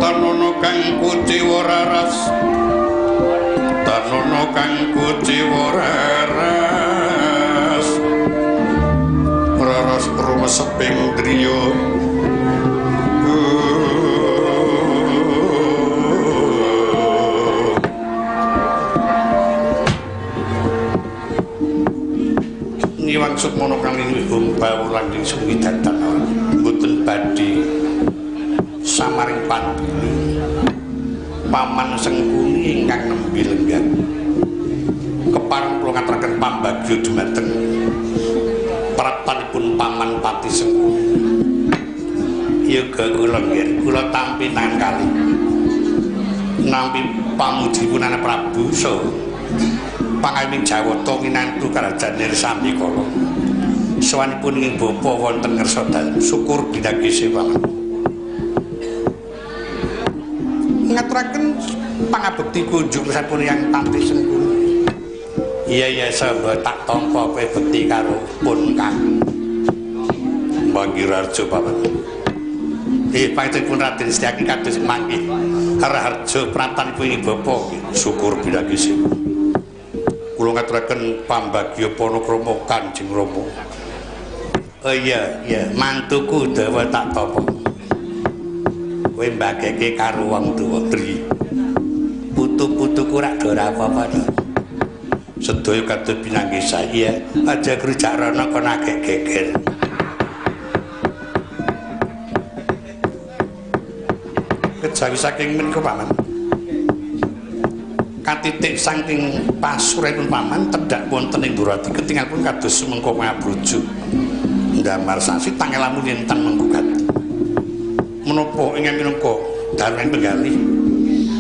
Tanono kang kuciwa raras, tanono kang kuciwa raras, raras rumeseping driya. Nyiwang sukmana kang linuwih bawur lan ing sumidatan mboten badhe samaring pandu Paman Sengkuni ingkang nembe lenggah. Kepareng kula ngaturaken pambagya dumateng praptanipun Paman Pati Sengkuni. Yoga kula nggih kula tampi tangan kali nampi pamujipun anak Prabu saha pangayoming Jawata minantu Kerajaan Nirsambikala. Sowanipun ing bapa wonten ngersa dalem syukur binagese paman. Ngaturaken pangabekti kunjung sampun yang Pati Sengkuni. Iya iya samba tak tampa kowe bekti karo pun kang Manggirarjo paman. Panjenengan Raden Setyaki kados mangke Raharja pratanipun ing bapa syukur binagese. Kula ngaturaken pambagya panakrama Kanjeng Rama. Oh iya iya mantuku dawa tak tapa. Kowe mbageke karo wong tuwa tri. Putu-putuku rak ora apa-apa to. Sedaya kados pinanggih saya aja grujak rono kon agek geger. Kejawi saking menika paman. Katitik saking pasuripun paman tedhak wonten ing Ndurati ketingal pun kados mengko ngabrujuk ndamar sasi tangel lamun yen tan menggugat. Menapa ingkang minangka dalan penggalih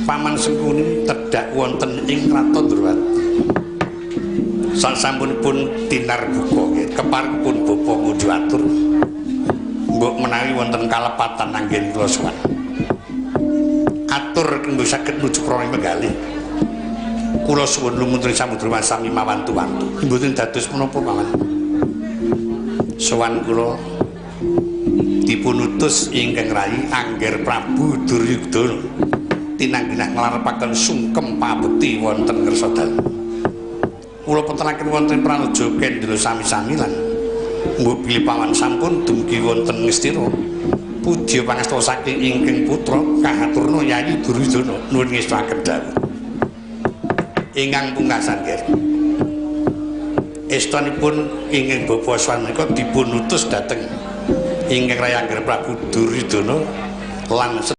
Paman Sengkuni tedhak wonten ing Kraton Ndurwati. Sasampunipun tinar buka kepareng pun bapa ngunjuk atur mbok menawi wonten kalepatan anggen kula sowan. Atur kenggo saged nuju krana penggalih. Kula suwun lumuntur samudra sami mawantu-wantu. Mboten dados menapa paman. Sowan kula dipunutus ingkang rayi Angger Prabu Duryudana tinangginah nglarepaken sungkem pabekti wonten ngersa dalem. Kula petenaken wonten pranoja kendra sami-sami lan mbok bilih paman sampun dumugi wonten Ngastina. Puji pangasta saking ingkang putra kahaturna Yayi Duryudana nuwun ngestuaken dawuh. Ingkang pungkasan nggih. Estunipun ingkang bapa sowan menika dipunutus dhateng ingkang rayi Angger Prabu Duryudana lan